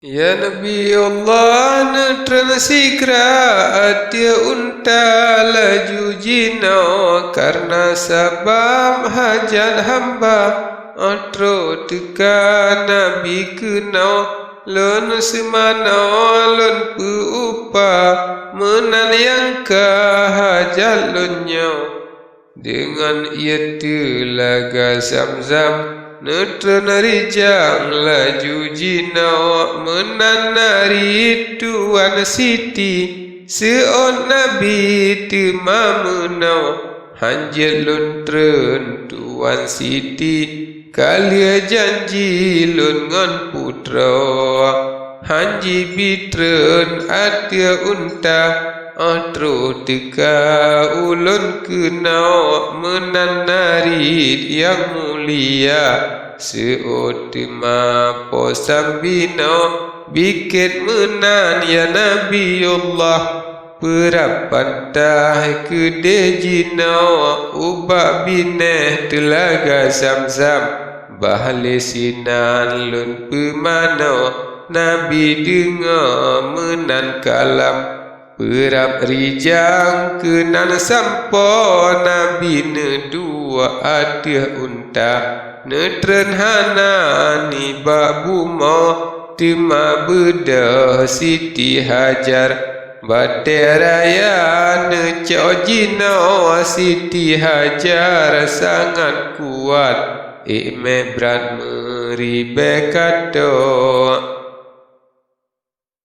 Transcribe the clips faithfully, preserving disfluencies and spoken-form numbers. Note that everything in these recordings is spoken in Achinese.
Ya Nabi Allah, neutreun sigra ateueh unta laju jinoe, kareuna sabab hajat hamba. Óh troh teuka Nabi keunoe, lôn seumanoe lôn peu-upa, meunan nyang ka hajat lôn nyoe. Deungon ié teulaga Zamzam, neutreun rijang laju jinoe, meunan na ri Tuan Siti, seuôt Nabi teuma meunoe. Hanjeuet lôn treun Tuan Siti, ka lheueh janji lôn ngon putroe. Hanji bi treun ateueh unta, óh troh teuka ulôn keunoe, meunan na ri nyang mulia. Seuôt teuma Po Sam binoe, bikét meunan ya Nabiullah. Peurab pantai keudeh jinoe, ubak binéh teulaga Zamzam. Bah lé sinan lôn peumanoe, Nabi deungoe meunan kalam. Peurab rijang keunan sampoe, Nabi neuduek ateueh unta. Neutreun hana nibak bumoe, teuma beudôh Siti Hajar. Batée raya neucok jinoe, Siti Hajar sangat kuat, ék mé brat meuribée ka trok.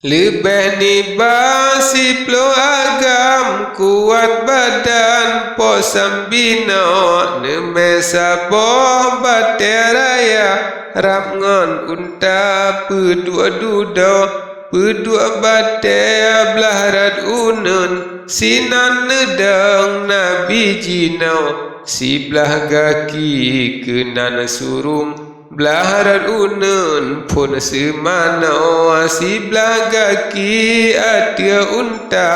Leubeh nibak siploh agam kuat badan Po Sam binoe, neumé saboh batée raya rab ngon unta peuduek dudoe, peuduek batée blaih rot uneuen. Sinan neudong Nabi jinoe, siblaih gaki keunan surong. Blaih rot uneuen phon seumanoe, siblaih gaki ateueh unta,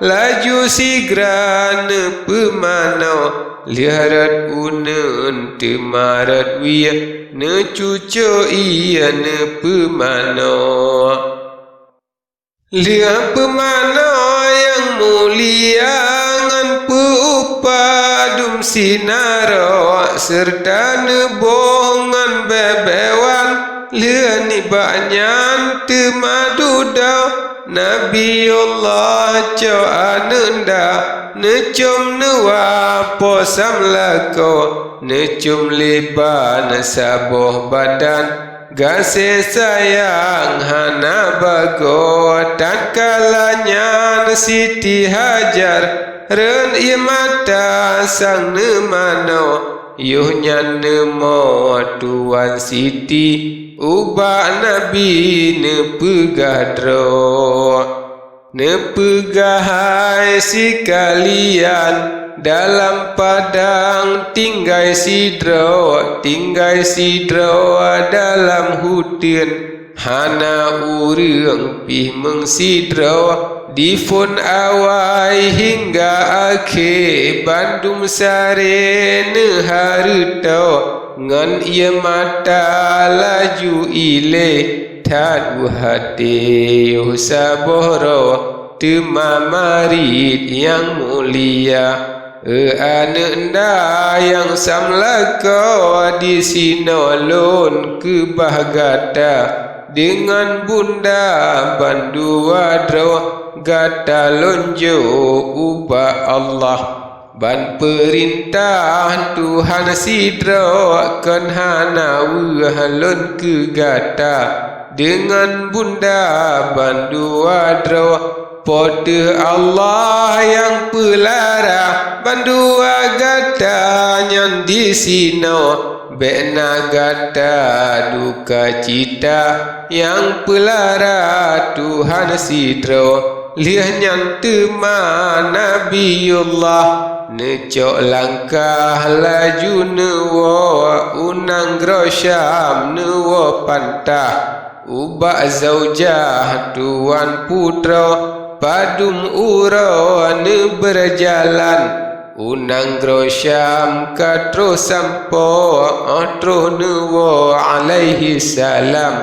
laju sigra neupeumanoe. Lheueh rot uneuen teuma rot wie, neucucok ié neupeumanoe. Lheueh peumanoe nyang mulia ngon peu-upa dum sinarok, seureuta neuboh ngon bée-bée wan. Lheueh nibak nyan teuma dudoe, Nabiullah cok aneuk da, neucom neuwa Po Sam lakoe, neucom lé ban saboh badan. Gaséh sayang hana bagoe, tatkala nyan Siti Hajar rhot ié mata sang neumanoe. Yoh nyan neumoe Tuan Siti ubak Nabi neupeugah droe. Neupeugah hai sikalian, dalam padang tinggai sidroe, tinggai sidroe dalam huteun. Hana ureuëng pih meusidroe, di phon awai hingga akhé, bandum saré neuhareutoe. Ngon ié mata laju ilée, that u até yoh saboh droe, teuma marit nyang mulia. Eu aneuk nda nyang Sam lakoe, disinoe lôn keubah gata deungon bunda bandua droe, gata lôn jok ubak Allah. Ban peurintah Tuhan sidroe, kon hana weueh lôn keu gata deungon bunda bandua droe. Po teu Allah nyang peulara bandua gata nyan disinoe. Bék na gata duka cita nyang peulara Tuhan sidroe. Lheueh nyan teuma Nabiullah neucok langkah laju neuwoe u nanggroe Syam, neuwoe pantah ubak Zaujah tuan putroe. Padum uroe neubeurjalan u nanggroe Syam, ka troh sampoe óh troh neuwoe alaihissalam.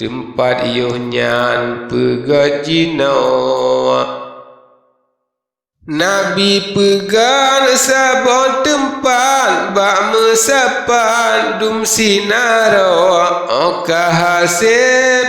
teumpat yoh nyan peugét jinoe. Nabi peugét saboh teumpat bak meusapat dum sinaroe, 'oh ka hase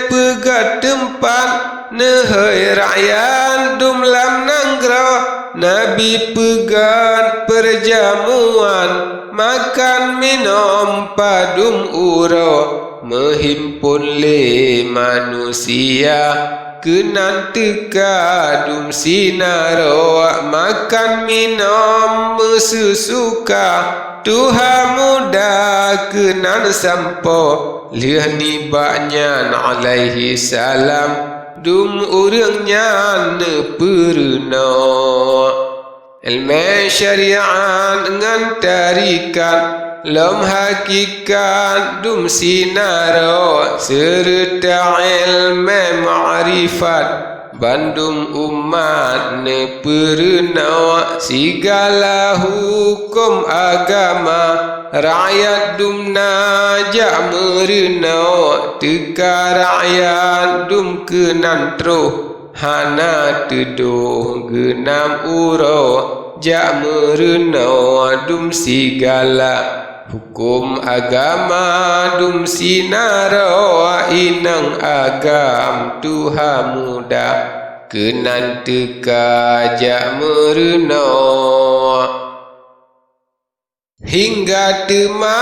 peugét teumpat neuhôi rakyat dum lam nanggroe. Nabi peugét peurjamuan makan minom padum uroe, meuhimpon lé manusia keunan teuka dum sinaroe, makan minom meuseusuka. Tuha muda keunan sampoe, lheueh nibak nyan alaihi salam dum ureuëng nyan neupeureunoe. Iéleumé syariat ngon tarikat, lom hakikat dum sinaroe, seureuta iéleumé makrifat, bandum umat neupeureunoe. Sigala huköm agama, rakyat dum na jak meureunoe, teuka rakyat dum keunan troh. Hana teudôh geunam uroe jak meureunoe dum sigala. Huköm agama dum sinaroe, inong agam tuha muda keunan teuka jak meureunoe. Hingga teuma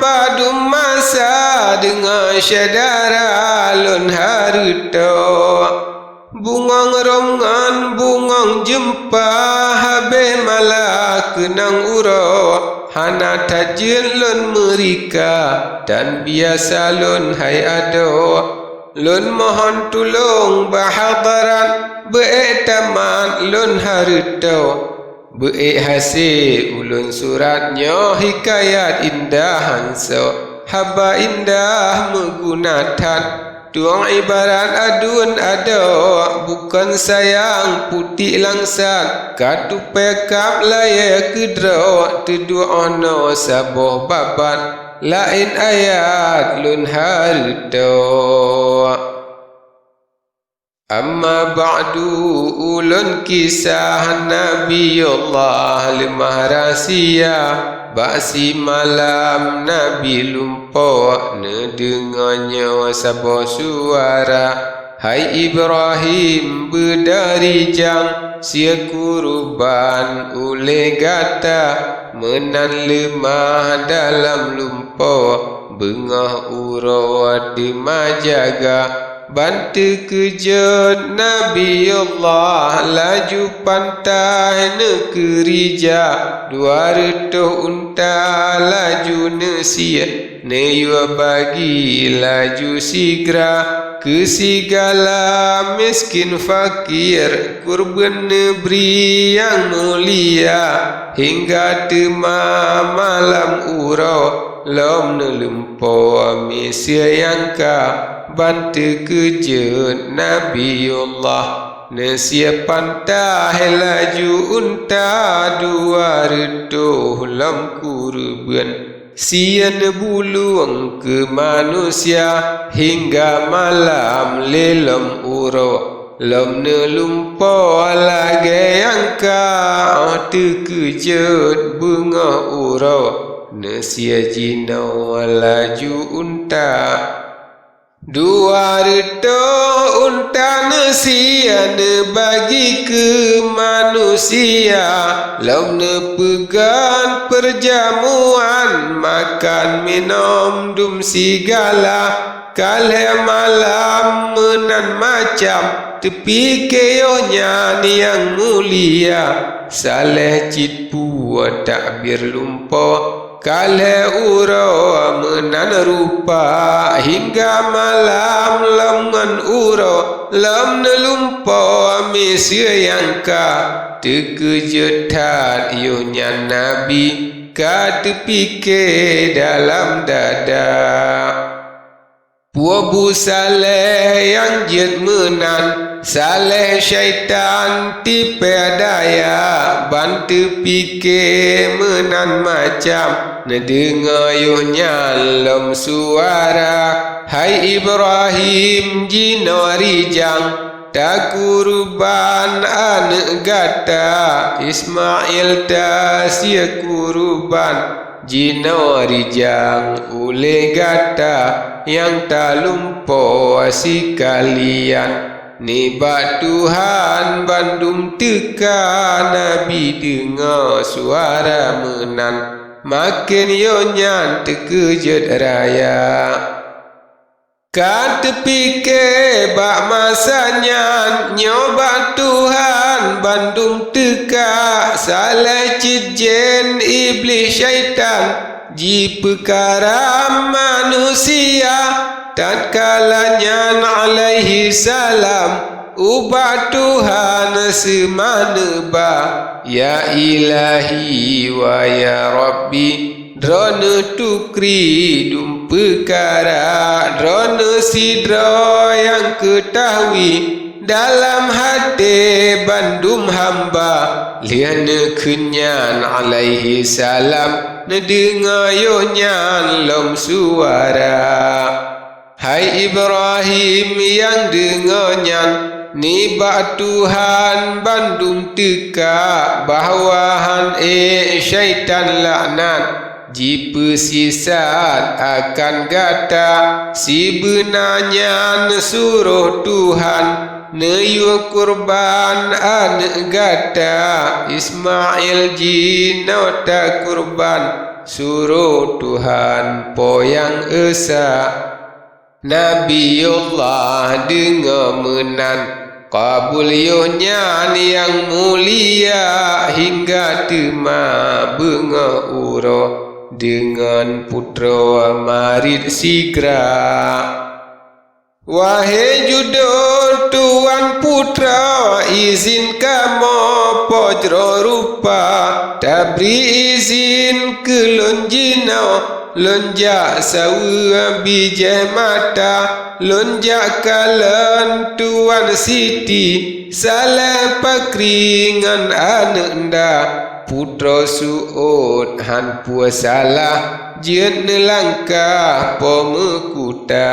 padum masa deungoe syedara lôn hareutoe. Bungöng röm ngon bungöng jeumpa habéh malah keunong uroe. Hana that jeuet lôn meurika dan biasa lôn hai adoe. Lôn mohon tulông bak hadarat, beu-ék tamat lôn hareutoe. Beu-ék hase ulôn surat nyoe hikayat indah hansoe, haba indah meuguna that. Tueng ibarat aduen adoe, bukon sayang putik langsat. Ka tupée kab layée keudroe, teuduek 'oh noe saboh babah, laén ayat lôn hareutoe. Amma ba'du, ulôn kisah Nabiullah leumah rahsia. Bak simalam Nabi lumpoe, neudeungoe nyoe saboh suara, "Hai Ibrahim, beudari jang, sie kuruban ulée gata." Meunan leumah dalam lumpoe, beungoh uroe teuma jaga. Ban teukeujot Nabiullah, laju pantaih neukeurija. Dua reutôh unta laju neusie, neuyue bagi laju sigra. Keu sigala miskin fakir, kurban neubri nyang mulia. Hingga teuma malam uroe, lom neulumpoe miseue nyang ka. Ban teukeujot Nabiullah, neusie pantaih laju unta dua reutôh lom kureubeuen. Sie neubulông keu manusia hingga malam lé lom uroe. Lom neulumpoe lagée nyang ka, 'oh teukeujot beungoh uroe, neusie jinoe laju unta. Dua reutôh unta neusie neubagi keu manusia, lom neupeugét peurjamuan makan minom dum sigala. Ka lhée malam meunan macam, teupike yoh nyan nyang mulia. Saléh cit peue takbir lumpoe, ka lhée uroe meunan rupa. Hingga malam lom ngon uroe, lom neulumpoe miseue nyang ka. Teukeujot that yoh nyan Nabi, ka teupike dalam dada. Peue bu saléh nyang jeuet meunan, saléh syaitan tipée daya. Ban teupike meunan macam, Neudeungoe yoh nyan lom suara, "Hai Ibrahim, jinoe rijang, takuruban aneuëk gata Ismail, tasie kuruban jinoe rijang ulée gata nyang talumpoe sikalian." Nibak Tuhan bandum teuka, Nabi deungoe suara meunan, maken yoh nyan teukeujot raya. Ka teupike bak masa nyan, nyoe bak Tuhan bandum teuka, salah cit jén, Iblih, syaitan, jipeukaram manusia. Tatkala nyan alaihi salam ubak Tuhan seumah neuba, "Ya Ilahi wa ya Rabbi, Droeneueh tukri dum peukara, Droeneueh sidroe nyang keutahui dalam até bandum hamba." Lheueh neukheun nyan alaihi salam, neudeungoe yoh nyan lom suara. Hai Ibrahim nyang deungoe nyan, nibak Tuhan bandum teuka, bahwa han ék syaitan laknat jipeusisat akan gata. Sibeuna nyan suroh Tuhan neuyue kurban aneuëk gata Ismail, jinoe takurban, suroh Tuhan Po nyang Esa. Nabiullah deungoe meunan, kabul yoh nyan nyang mulia, hingga teuma beungoh uroe deungon putroe marit sigra. Wahé judo tuan putroe, izin kamoe po jroh rupa, tabri izin keu lôn jinoe. Lôn jak saweue bijéh mata, lôn jak kalon Tuan Siti, Saleh Pakri ngon aneuëk nda. Putroe seuôt han peue salah, jeuet neulangkah Po meukuta.